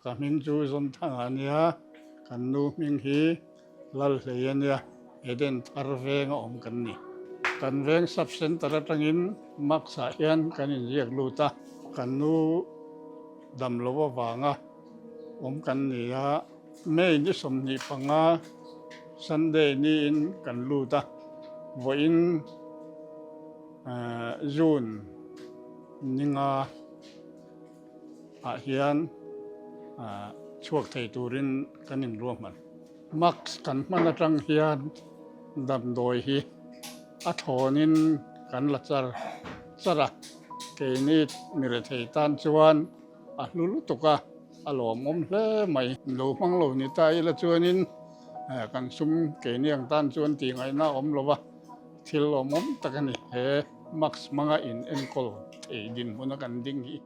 Ka hming chu Zawnthanga a nia, kan nu hming hi Lalhlei a nia, Eden thar veng a awm kan ni. Kan veng sub centre atangin Max ah hian kan inziak lut a, kan nu dam lo avanga awm kan ni a, May ni 25 Sunday niin kan lut a, vawiin June ninga ah hian chhuak thei turin kan inruahman. Mask kan hman atang hian damdawi hi a thawnin kan la char char a, keini mi rethei tan chuan a hlu lutuk a, a lawmawm hle mai. Lo hmang lo ni ta ila chuanin kan sum keini ang tan chuan tih ngaihna a awm lo va, thil lawmawm tak a ni. He mask hmanga in enkawl thei dinhmuna kan ding hi.